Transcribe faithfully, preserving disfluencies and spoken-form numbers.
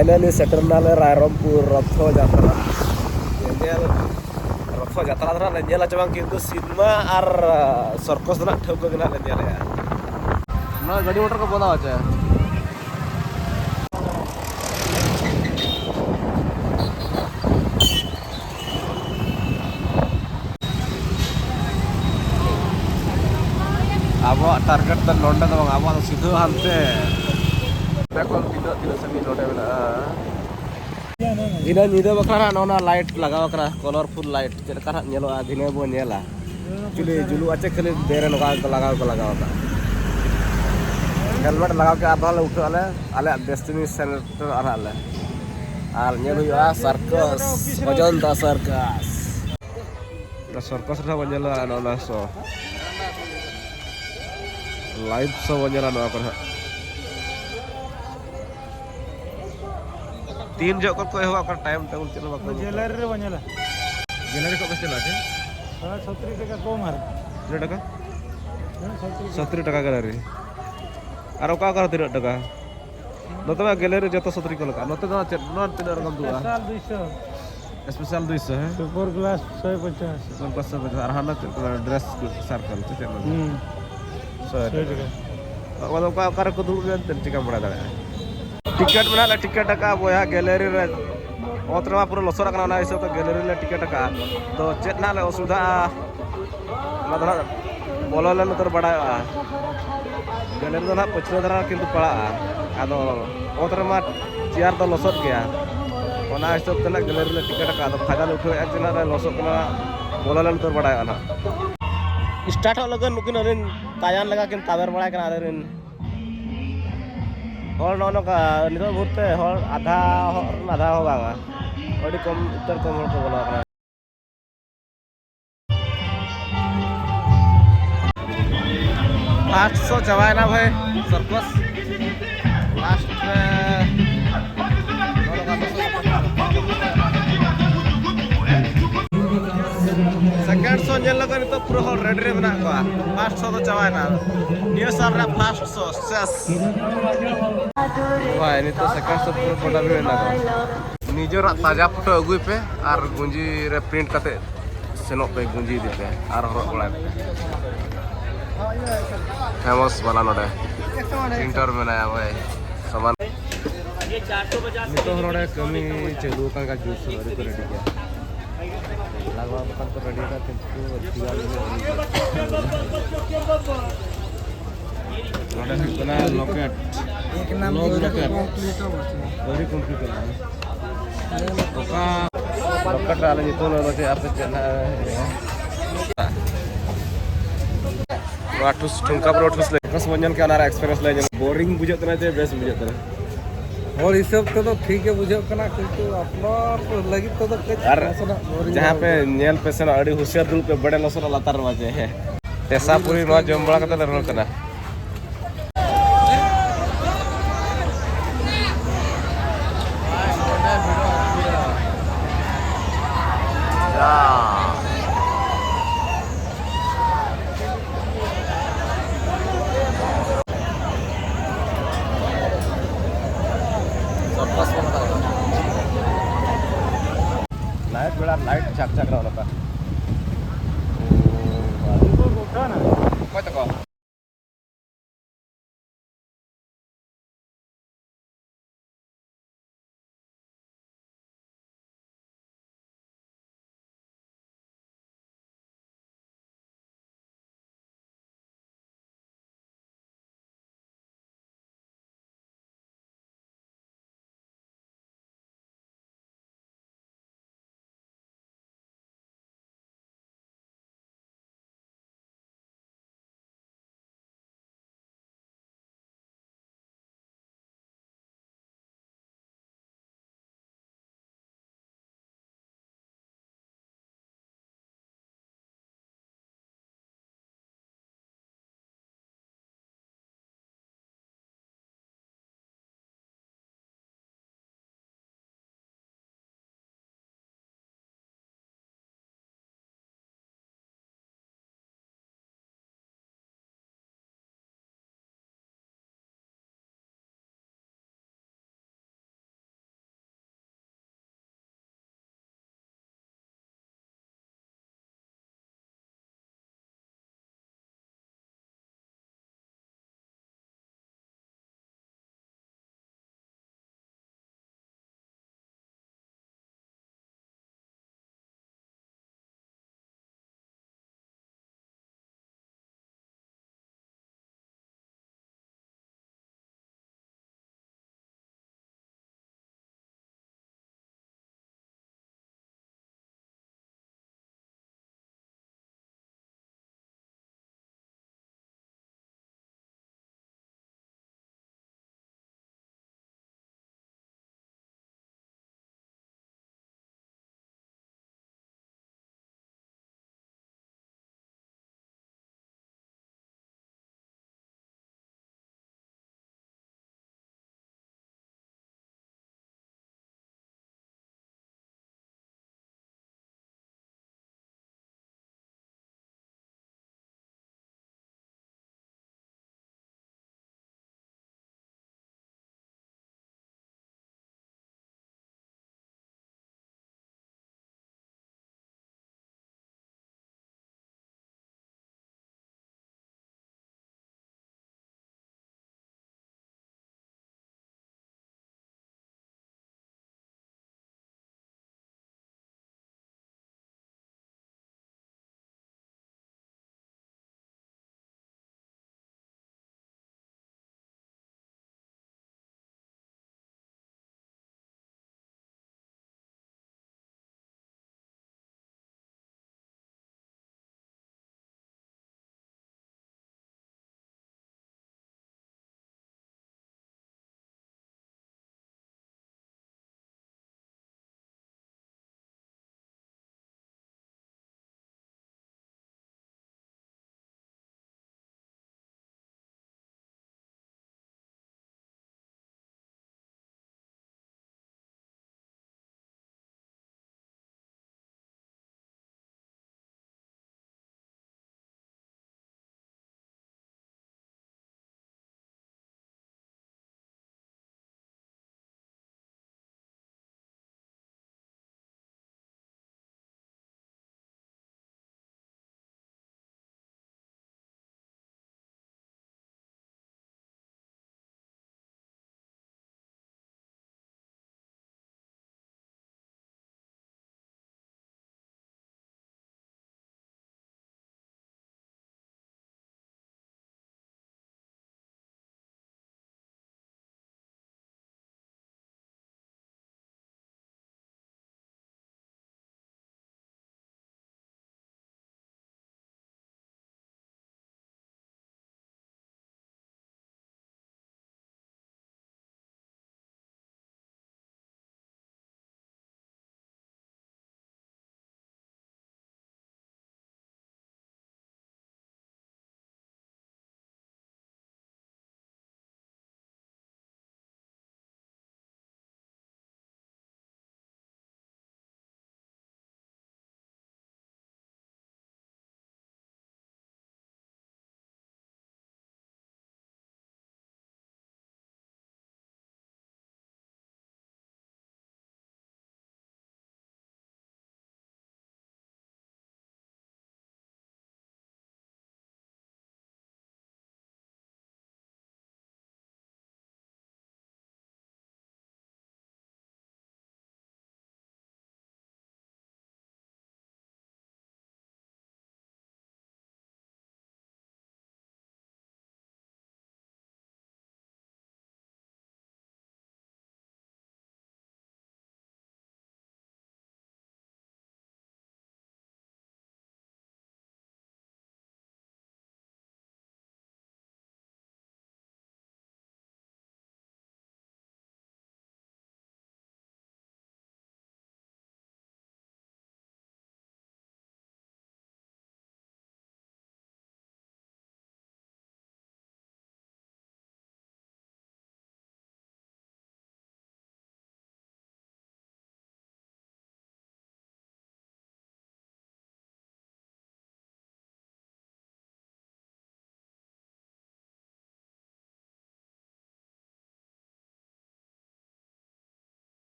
Finally ᱥᱮᱴᱮᱨ ᱱᱟᱞᱮ ᱨᱟᱭᱨᱚᱝᱯᱩᱨ ᱨᱚᱛᱷᱚ ᱡᱟᱛᱨᱟ ᱧᱮᱧᱮᱞ᱾ ᱨᱚᱛᱷᱚ ᱡᱟᱛᱨᱟ ᱫᱚ ᱱᱟᱜ ᱞᱮ ᱧᱮᱞᱟ ᱪᱮ ᱵᱟᱝ, ᱠᱤᱱᱛᱩ ᱥᱤᱱᱮᱢᱟ ᱟᱨ ᱥᱚᱨᱠᱚᱥ ᱫᱚ ᱱᱟᱜ ᱴᱷᱟᱹᱣᱠᱟᱹ ᱜᱮ ᱱᱟᱜ ᱞᱮ ᱧᱮᱞᱮᱜᱼᱟ᱾ ᱱᱚᱣᱟ ᱜᱟᱹᱰᱤ ᱢᱚᱴᱚᱨ ᱠᱚ ᱵᱚᱱᱫᱚ ᱦᱚᱪᱚᱭᱟ᱾ ᱟᱵᱚᱣᱟᱜ ᱴᱟᱨᱜᱮᱴ ᱫᱚ ᱱᱚᱰᱮ ᱫᱚ ᱵᱟᱝ, ᱟᱵᱚᱣᱟᱜ ᱫᱚ ᱥᱤᱫᱷᱟᱹ ᱦᱟᱱᱛᱮ᱾ ᱚᱸᱰᱮ ᱠᱷᱚᱱ ᱛᱤᱱᱟᱹᱜ, ᱛᱤᱱᱟᱹᱜ ᱥᱟᱺᱜᱤᱧ ᱱᱚᱰᱮ ᱢᱮᱱᱟᱜᱼᱟ᱾ ᱫᱷᱤᱱᱟᱹ ᱧᱤᱫᱟᱹ ᱵᱟᱠᱷᱨᱟ ᱱᱚᱜᱼᱚ ᱱᱟ ᱞᱟᱭᱤᱴ ᱞᱟᱜᱟᱣ ᱠᱟᱱᱟ, ᱠᱚᱞᱚᱨᱯᱷᱩᱞ ᱞᱟᱭᱤᱴ, ᱪᱮᱫ ᱞᱮᱠᱟ ᱱᱟᱜ ᱧᱮᱞᱚᱜᱼᱟ ᱫᱷᱤᱱᱟᱹ ᱵᱚ ᱧᱮᱞᱟ᱾ ᱪᱩᱞᱤ ᱡᱩᱞᱩᱜᱼᱟ ᱪᱮ ᱠᱷᱟᱹᱞᱤ ᱫᱮ ᱨᱮ ᱱᱚᱝᱠᱟ ᱠᱚ ᱞᱟᱜᱟᱣ ᱠᱚ ᱞᱟᱜᱟᱣ ᱠᱟᱜᱼᱟ᱾ ᱦᱮᱞᱢᱮᱴ ᱞᱟᱜᱟᱣ ᱠᱮᱜᱼᱟ, ᱟᱨ ᱫᱚ ᱞᱮ ᱩᱴᱷᱟᱹᱜ ᱟᱞᱮ ᱟᱞᱮᱭᱟᱜ ᱰᱮᱥᱴᱤᱱᱮᱥᱚᱱ ᱨᱮ ᱟᱨᱦᱚᱸ ᱟᱞᱮ᱾ ᱟᱨ ᱧᱮᱞ ᱦᱩᱭᱩᱜᱼᱟ ᱥᱟᱨᱠᱟᱥ, ᱚᱡᱚᱱᱛᱟ ᱥᱟᱨᱠᱟᱥ᱾ ᱚᱱᱟ ᱥᱟᱨᱠᱟᱥ ᱨᱮᱦᱚᱸ ᱵᱚᱱ ᱧᱮᱞᱟ ᱱᱚᱜᱼᱚ ᱱᱟ ᱥᱳ᱾ ᱞᱟᱭᱤᱵᱷ ᱥᱳ ᱵᱚᱱ ᱧᱮᱞᱟ ᱱᱚᱣᱟ ᱠᱚᱨᱮ ᱦᱟᱸᱜ᱾ ᱛᱤᱱ ᱡᱚᱦᱚᱜ ᱠᱷᱚᱱ ᱠᱚ ᱮᱦᱚᱵᱟ, ᱚᱠᱟ ᱴᱟᱭᱤᱢ ᱴᱮᱵᱤᱞ ᱪᱮᱫ ᱦᱚᱸ ᱵᱟᱠᱚ ᱮᱢ ᱜᱮᱞᱟᱨᱤ ᱨᱮ ᱵᱚᱱ ᱧᱮᱞᱟ᱾ ᱜᱮᱞᱟᱨᱤ ᱠᱷᱚᱱ ᱠᱚ ᱪᱟᱞᱟᱜᱼᱟ ᱪᱮ? ᱦᱮᱸ, ᱥᱚᱛᱨᱤ ᱴᱟᱠᱟ ᱠᱚᱢ ᱟᱨ᱾ ᱛᱤᱱᱟᱹᱜ ᱴᱟᱠᱟ? ᱦᱮᱸ, ᱥᱚᱛᱨᱤ ᱴᱟᱠᱟ᱾ ᱥᱚᱛᱨᱤ ᱴᱟᱠᱟ ᱜᱮᱞᱟᱨᱤ᱾ ᱟᱨ ᱚᱠᱟ ᱚᱠᱟ ᱨᱮ ᱛᱤᱱᱟᱹᱜ ᱴᱟᱠᱟ? ᱱᱚᱛᱮ ᱢᱟ ᱜᱮᱞᱟᱨᱤ ᱨᱮ ᱡᱚᱛᱚ ᱥᱚᱛᱨᱤ ᱠᱚ ᱞᱟᱜᱟᱜᱼᱟ᱾ ᱱᱚᱛᱮ ᱫᱚ ᱪᱮᱫ, ᱱᱚᱣᱟ ᱛᱤᱱᱟᱹᱜ ᱨᱚᱠᱚᱢ ᱫᱩᱲᱩᱵᱼᱟ? ᱥᱯᱮᱥᱟᱞ ᱫᱩᱭᱥᱚ᱾ ᱥᱯᱮᱥᱟᱞ ᱫᱩᱭᱥᱚ, ᱦᱮᱸ? ᱥᱩᱯᱟᱨ ᱜᱞᱟᱥ ᱥᱚᱭ ᱯᱚᱧᱪᱟᱥ᱾ ᱥᱩᱯᱟᱨ ᱜᱞᱟᱥ ᱥᱚᱭ ᱯᱚᱧᱪᱟᱥ᱾ ᱟᱨ ᱦᱟᱱᱟ ᱪᱮᱫ ᱠᱚ ᱢᱮᱱᱟ, ᱰᱨᱮᱥ ᱥᱟᱨᱠᱮᱞ ᱥᱮ ᱪᱮᱫ ᱢᱮᱱᱟ? ᱦᱩᱸ᱾ ᱥᱚᱭ ᱥᱚᱭ ᱴᱟᱠᱟ᱾ ᱴᱟᱠᱟ᱾ ᱚᱠᱟ ᱫᱚ ᱚᱠᱟ, ᱚᱠᱟ ᱨᱮᱠᱚ ᱫᱩᱲᱩᱵ ᱞᱮᱱ ᱛᱮ ᱪᱤᱠᱟᱢ ᱵᱟᱲᱟᱭ ᱫᱟᱲᱮᱭᱟᱜᱼᱟ? ᱴᱤᱠᱤᱴ ᱢᱮᱱᱟᱜ ᱞᱮ, ᱴᱤᱠᱤᱴ ᱟᱠᱟᱫᱼᱟ ᱵᱚᱭᱦᱟ ᱜᱮᱞᱟᱨᱤ ᱨᱮ᱾ ᱚᱛ ᱨᱮᱢᱟ ᱯᱩᱨᱟᱹ ᱞᱚᱥᱚᱫ ᱟᱠᱟᱱᱟ, ᱚᱱᱟ ᱦᱤᱥᱟᱹᱵ ᱛᱮ ᱜᱮᱞᱟᱨᱤ ᱨᱮ ᱴᱤᱠᱤᱴ ᱟᱠᱟᱫᱼᱟ᱾ ᱛᱚ ᱪᱮᱫ ᱱᱟᱦᱟᱜ ᱞᱮ ᱚᱥᱩᱵᱤᱫᱷᱟᱜᱼᱟ? ᱚᱱᱟ ᱫᱚ ᱱᱟᱦᱟᱜ ᱵᱚᱞᱚ ᱞᱮᱱ ᱩᱛᱟᱹᱨ ᱵᱟᱲᱟᱭᱚᱜᱼᱟ᱾ ᱜᱮᱞᱟᱨᱤ ᱫᱚ ᱱᱟᱦᱟᱜ ᱯᱟᱹᱪᱷᱞᱟᱹ ᱫᱷᱟᱨᱟ ᱠᱤᱱᱛᱩ ᱯᱟᱲᱟᱜᱼᱟ᱾ ᱟᱫᱚ ᱚᱛ ᱨᱮᱢᱟ ᱪᱮᱭᱟᱨ ᱫᱚ ᱞᱚᱥᱚᱫ ᱜᱮᱭᱟ, ᱚᱱᱟ ᱦᱤᱥᱟᱹᱵ ᱛᱮ ᱱᱟᱦᱟᱜ ᱜᱮᱞᱟᱨᱤ ᱞᱮ ᱴᱤᱠᱤᱴ ᱟᱠᱟᱫᱼᱟ᱾ ᱟᱫᱚ ᱯᱷᱟᱭᱫᱟ ᱞᱮ ᱩᱴᱷᱟᱹᱣᱮᱫᱼᱟ ᱡᱮ ᱱᱟᱦᱟᱜ ᱞᱚᱥᱚᱫ ᱠᱟᱱᱟ, ᱵᱚᱞᱚ ᱞᱮᱱ ᱩᱛᱟᱹᱨ ᱵᱟᱲᱟᱭᱚᱜᱼᱟ ᱱᱟᱦᱟᱜ᱾ ᱥᱴᱟᱨᱴᱚᱜ ᱞᱟᱹᱜᱤᱫ ᱱᱩᱠᱤᱱ ᱟᱹᱞᱤᱧ ᱛᱟᱭᱟᱱ ᱞᱮᱠᱟ ᱠᱤᱱ ᱛᱟᱵᱮᱨ ᱵᱟᱲᱟᱭ ᱠᱟᱱᱟ ᱟᱞᱮ ᱨᱮᱱ ᱦᱚᱲ᱾ ᱱᱚᱜᱼᱚ ᱱᱚᱝᱠᱟ ᱱᱤᱛᱚᱜ ᱢᱩᱦᱩᱨᱛᱮ ᱦᱚᱲ ᱟᱫᱷᱟ, ᱦᱚᱲ ᱟᱫᱷᱟ ᱦᱚᱸ ᱵᱟᱝᱟ, ᱟᱹᱰᱤ ᱠᱚᱢ ᱩᱛᱟᱹᱨ ᱠᱚᱢ ᱦᱚᱲ ᱠᱚ ᱵᱚᱞᱚ ᱟᱠᱟᱱᱟ᱾ ᱯᱷᱟᱥᱴ ᱥᱳ ᱪᱟᱵᱟᱭᱮᱱᱟ ᱵᱷᱟᱭ, ᱥᱟᱨᱠᱟᱥ᱾ ᱞᱟᱥᱴ ᱨᱮ ᱥᱮᱠᱮᱱᱰ ᱥᱳ ᱧᱮᱞ ᱞᱟᱹᱜᱤᱫ ᱱᱤᱛᱚᱜ ᱯᱩᱨᱟᱹ ᱦᱚᱲ ᱨᱮᱰᱤ ᱨᱮ ᱢᱮᱱᱟᱜ ᱠᱚᱣᱟ᱾ ᱯᱷᱟᱥᱴ ᱥᱳ ᱫᱚ ᱪᱟᱵᱟᱭᱮᱱᱟ, ᱱᱤᱭᱟᱹ ᱥᱟᱞ ᱨᱮᱭᱟᱜ ᱯᱷᱟᱥᱴ ᱥᱳ ᱥᱮᱥ᱾ ᱵᱷᱟᱭ, ᱱᱤᱛᱚᱜ ᱥᱟᱠᱨᱟᱛ ᱥᱚᱯᱛᱚ ᱯᱚᱰᱟ ᱵᱷᱤᱲ ᱢᱮᱱᱟᱜᱼᱟ᱾ ᱱᱤᱡᱮᱨᱟᱜ ᱛᱟᱡᱟ ᱯᱷᱳᱴᱳ ᱟᱹᱜᱩᱭ ᱯᱮ ᱟᱨ ᱜᱩᱸᱡᱤ ᱨᱮ ᱯᱨᱤᱱᱴ ᱠᱟᱛᱮ ᱥᱮᱱᱚᱜ ᱯᱮ, ᱜᱩᱸᱡᱤ ᱤᱫᱤ ᱯᱮ ᱟᱨ ᱦᱚᱨᱚᱜ ᱵᱟᱲᱟᱭ ᱯᱮ᱾ ᱯᱷᱮᱢᱟᱥ ᱵᱟᱞᱟ ᱱᱚᱰᱮ ᱯᱨᱤᱱᱴᱟᱨ ᱢᱮᱱᱟᱭᱟ ᱵᱷᱟᱭ, ᱥᱟᱢᱟᱱ᱾ ᱱᱤᱛᱚᱜ ᱦᱚᱸ ᱱᱚᱰᱮ ᱠᱟᱹᱢᱤ ᱪᱟᱹᱞᱩ ᱟᱠᱟᱱ ᱠᱷᱟᱱ ᱡᱳᱨᱥᱳᱨ ᱟᱹᱣᱨᱤ ᱠᱚ ᱨᱮᱰᱤ ᱜᱮᱭᱟ᱾ ᱞᱟᱜᱟᱣ ᱫᱚᱠᱟᱱ ᱠᱚ ᱨᱮᱰᱤ ᱟᱠᱟᱫ ᱠᱤᱱᱛᱩ ᱟᱹᱰᱤ ᱜᱟᱱ ᱜᱮ ᱟᱹᱣᱨᱤ ᱦᱩᱭᱩᱜᱼᱟ᱾ ᱱᱚᱰᱮ ᱦᱩᱭᱩᱜ ᱠᱟᱱᱟ ᱞᱚᱠᱮᱴ᱾ ᱮᱠ ᱱᱟᱢᱵᱟᱨ ᱞᱚᱠᱮᱴ᱾ ᱠᱚᱢᱯᱞᱤᱴ ᱦᱚᱸ ᱵᱟᱹᱪᱩᱜᱼᱟ᱾ ᱟᱹᱣᱨᱤ ᱠᱚᱢᱯᱞᱤᱴᱚᱜᱼᱟ᱾ ᱚᱠᱟ ᱞᱚᱠᱮᱴ ᱨᱮ ᱟᱞᱮ ᱧᱩᱛᱩᱢ ᱞᱮ ᱚᱞ ᱦᱚᱪᱚᱭᱟ, ᱟᱯᱮ ᱪᱮᱫ ᱱᱟᱦᱟᱜ ᱦᱩᱭᱩᱜᱼᱟ? ᱱᱚᱣᱟ ᱴᱷᱩᱥ, ᱴᱷᱩᱢᱠᱟ ᱵᱨᱳ ᱴᱷᱩᱥ ᱞᱮ ᱯᱷᱳᱠᱟᱥ ᱵᱚᱱ ᱧᱮᱞ ᱠᱮᱜᱼᱟ, ᱚᱱᱟ ᱨᱮ ᱮᱠᱥᱯᱤᱨᱤᱭᱮᱱᱥ ᱞᱟᱹᱭ ᱧᱚᱜ᱾ ᱵᱳᱨᱤᱝ ᱵᱩᱡᱷᱟᱹᱜ ᱠᱟᱱᱟ ᱪᱮ ᱵᱮᱥ ᱵᱩᱡᱷᱟᱹᱜ ᱠᱟᱱᱟ? ᱦᱚᱲ ᱦᱤᱥᱟᱹᱵ ᱛᱮᱫᱚ ᱴᱷᱤᱠ ᱜᱮ ᱵᱩᱡᱷᱟᱹᱜ ᱠᱟᱱᱟ, ᱠᱤᱱᱛᱩ ᱟᱯᱱᱟᱨ ᱞᱟᱹᱜᱤᱫ ᱛᱮᱫᱚ ᱠᱟᱹᱡ ᱟᱨ ᱱᱟᱥᱮᱱᱟᱜ ᱵᱳᱨᱤᱝ ᱡᱟᱦᱟᱸ ᱧᱚᱜ ᱯᱮ ᱵᱩᱡᱷᱟᱹᱜ ᱧᱮᱞ ᱯᱮ ᱥᱮᱱᱚᱜ, ᱟᱹᱰᱤ ᱦᱩᱥᱤᱭᱟᱨ ᱫᱩᱲᱩᱵ ᱯᱮ, ᱵᱮᱲᱮ ᱞᱚᱥᱚᱫ ᱞᱟᱛᱟᱨ ᱨᱮ ᱵᱟᱡᱮ᱾ ᱦᱮᱸ, ᱴᱮᱥᱟ ᱯᱩᱨᱤ ᱱᱚᱣᱟ ᱡᱚᱢ ᱵᱟᱲᱟ ᱠᱟᱛᱮ ᱞᱮ ᱨᱩᱣᱟᱹᱲ ᱠᱟᱱᱟ᱾ ᱞᱟᱭᱤᱴ ᱵᱮᱲᱟ ᱞᱟᱭᱤᱴ ᱪᱟᱠ ᱪᱟᱠ ᱨᱮ ᱱᱚᱝᱠᱟ᱾ ᱚᱠᱚᱭ ᱛᱟᱠᱚ?